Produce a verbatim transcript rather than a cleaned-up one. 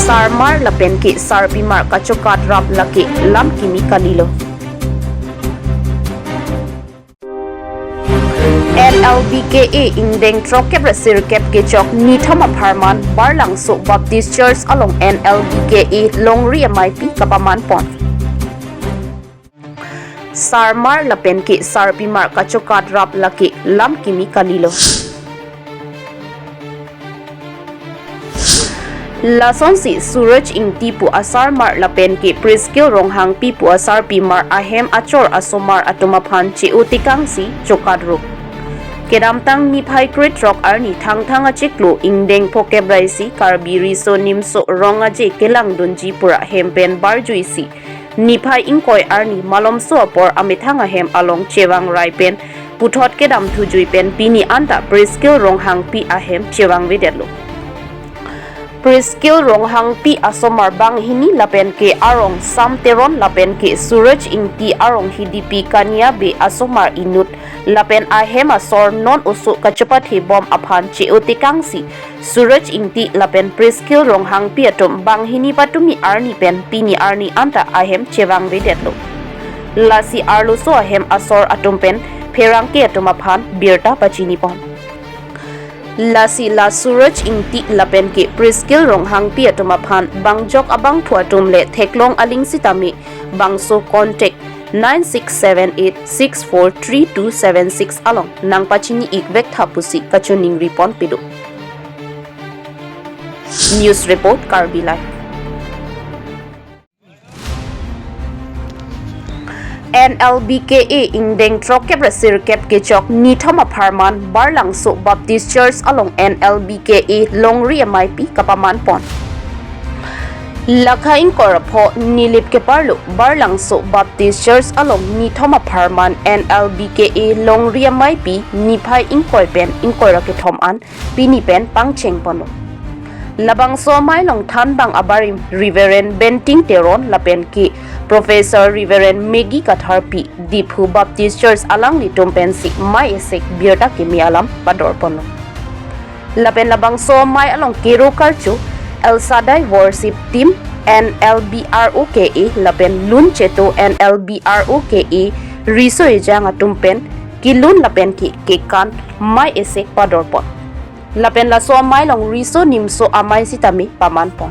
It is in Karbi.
Sarmar lapen ke sarpimar kachokat rap lake lam kimi kalilo. N L B K A ingdeng throkkep ra sirkep kechok nithom apharman Barlangso Baptist Church along N L B K A longri ameipi kapaman pon. Sarmar lapen ke sarpimar kachokat rap lake lam kimi kalilo. Lasonsi Suraj Ingti pu asarmar lapen ke Priskil Ronghangpi pu asarpimar ahem achor asomar atum aphan che-o tekangsi chokat rup. Kedamtang niphai krethrok arni Thangthang achiklo ingdeng phokep ra isi Karbi Riso Nimso Rong Aje kelangdunji pura hem pen barjuisi niphai ingkoi arni malomso apor amethang ahem along chevang rai pen puthot kedam thujui pen pini anta Priskil Ronghangpi ahem chevangvedetlo. Priskil Ronghangpi asomar banghini lapen ke arong Sam Teron lapen ke Suraj Ingti arong Hidipi Kania Bey asomar inut lapen ahem asor non oso kachepathe bom aphan che-o tekangsi Suraj Ingti lapen Priskil Ronghangpi atum banghini patumi arni pen pini arni anta ahem chevangvedetlo. Lasi arloso ahem asor atum pen pherangke atum aphan birta pachini pon. Lasi la Suraj Ingti lapen ke Priskil Ronghangpi atum aphan bangjok abangphu atum le theklong aling sitame bangso contact nine six seven eight six four three two seven six along nang pachini ikvek tha pusi kachiningri pon pido. News report, Karbi Live. N L B K A ingdeng throkkep ra sirkep kechok nithom apharman Barlangso Baptist Church along N L B K A longri ameipi kapaman pon. Lakha ingkoi ra pho Nilip keparlo Barlangso Baptist Church along nithom apharman N L B K A longri ameipi niphai ingkoi pen ingkoi ra kethom an pini pen pangcheng ponlo. Labangso amei along thanbang abarim Reverend Benting Teron lapen ke Professor Reverend Maggie Katharpi Diphu Baptist Church alanglitum pensi mei esek birta kimi alam pador ponlo. Lapen labangso amei along kero karcho El Shaddai Worship Team N L B R O K A lapen Lun Cheto N L B R O K A Riso Ejang atum pen kelun lapen ke kekan mei esek pador pon. Lapen laso amei along Riso Nimso Amei sitame paman pon.